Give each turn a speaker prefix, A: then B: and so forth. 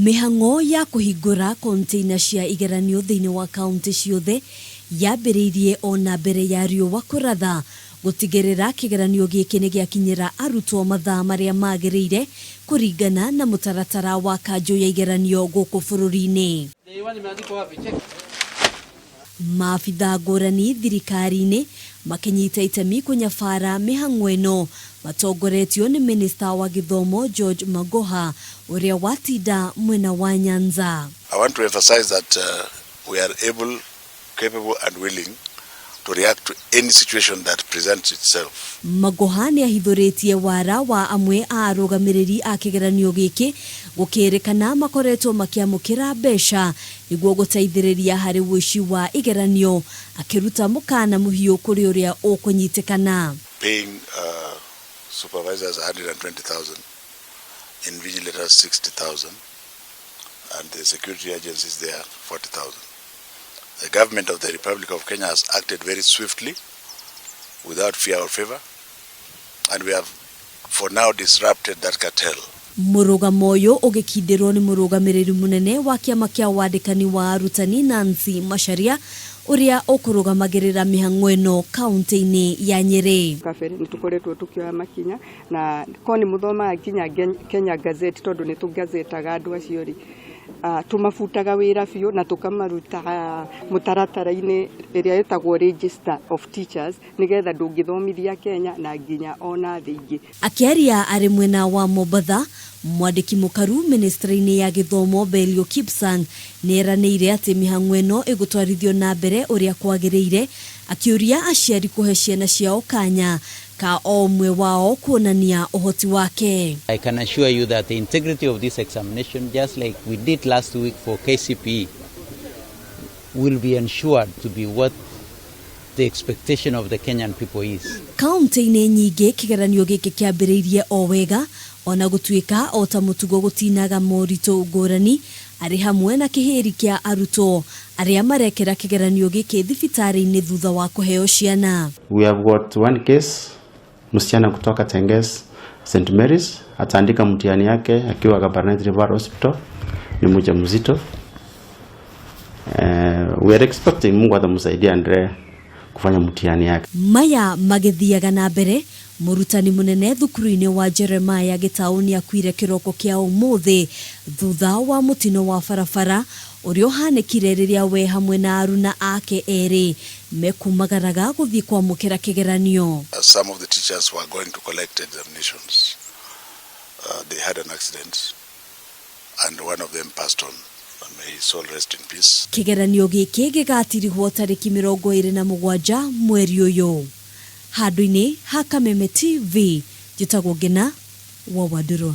A: Mĩhang'o ya kũhingũra container cia igeranio thĩinĩ wa kaunti ciothe yambĩrĩirie o na mbere ya riũa kũratha gũtigĩrĩra kĩgeranio gĩkĩ nĩ gĩakinyĩra arutwo mathaa marĩa magĩrĩire kũringana na mũtaratara wa kanjũ ya igeranio gũkũ bũrũri-inĩ. Maabitha ngũrani thirikari-inĩ makĩnyita itemi kũnyabara mĩhang'o ĩno matongoretio nĩ minista wa gĩthomo George Magoha ũrĩa watinda mwena wa Nyanza.
B: I want to emphasize that we are able, capable and willing to react to any situation that presents itself.
A: Magoha nĩ ahithũrĩtie wara wa amwe a arũgamĩrĩri a kĩgeranio gĩkĩ gũkĩrĩkana makoretwo makĩamũkĩra mbeca nĩguo gũteithĩrĩria harĩ ũici wa igeranio, akĩruta mũkana mũhiũ kũrĩ ũrĩa ũkũnyitĩkana.
B: Paying supervisors 120,000, invigilators 60,000 and the security agencies there 40,000. The government of the Republic of Kenya has acted very swiftly, without fear or favor, and we have for now disrupted that cartel.
A: Mũrũgamo ũyũ ũgĩkindĩrwo nĩ mũrũgamĩrĩri mũnene wa kĩama kĩa wandĩkani wa arutani Nancy Macharia ũrĩa ũkũrũgamagĩrĩra mĩhang'o ĩno kaunti-inĩ ya Nyĩrĩ.
C: Kabere nĩ tũkoretwo tũkĩoya makinya na ko nĩ mũthomaga nginya Kenya Gazette tondũ nĩ tũgazetaga andũ acio rĩ, tũmabutaga wĩra biũ na tũkamaruta mũtaratara-inĩ ĩrĩa ĩtagwo Register of Teachers nĩgetha ndũngĩthomithia Kenya na nginya ona thĩ ingĩ.
A: Akĩaria arĩ mwena wa Mombatha, mwandĩki mũkaru ministry-inĩ ya gĩthomo Belio Kipsang nĩ eranĩire atĩ mĩhang'o ĩno ĩgũtwarithio na mbere ũrĩa kwagĩrĩire, akĩũria aciari kũhe ciana ciao kanya ka o ũmwe wao kuonania ũhoti wake.
D: I can assure you that the integrity of this examination, just like we did last week for KCPE, will be ensured to be what the expectation of the Kenyan people is.
A: Kaunti-inĩ nyingĩ kĩgeranio gĩkĩ kĩambĩrĩirie o wega ona gũtuĩka o ta mũtugo gũtinaga moritũ ngũrani arĩ hamwe na kĩhĩri kĩa arutwo arĩa marekera kĩgeranio gĩkĩ thibitarĩ-inĩ thutha wa kũheo ciana.
E: We have got one case, msichana kutoka Tenges St Mary's ataandika mtihani yake akiwa Kabarnet Referral Hospital, ni mjamzito. We are expecting Mungu atamsaidia aendelee kufanya mtihani yake.
A: Maya magĩthiaga na mbere, mũrutani mũnene thukuru-inĩ wa Jeremiah Gĩtaũ nĩ akuire kĩroko kĩa ũmũthĩ thutha wa mũtino wa barabara ũrĩa ũhanĩkire rĩrĩa we hamwe na aruna ake erĩ mekumagaraga gũthiĩ kwamũkĩra kĩgeranio.
B: As some of the teachers were going to collect examinations, they had an accident and one of them passed on. And may his soul rest in peace.
A: Kĩgeranio gĩkĩ gĩgatirihwo tarĩki 27 mweri ũyũ. Handũ-inĩ ha Kameme TV, njĩtagwo Ngina wa Wandũrũ.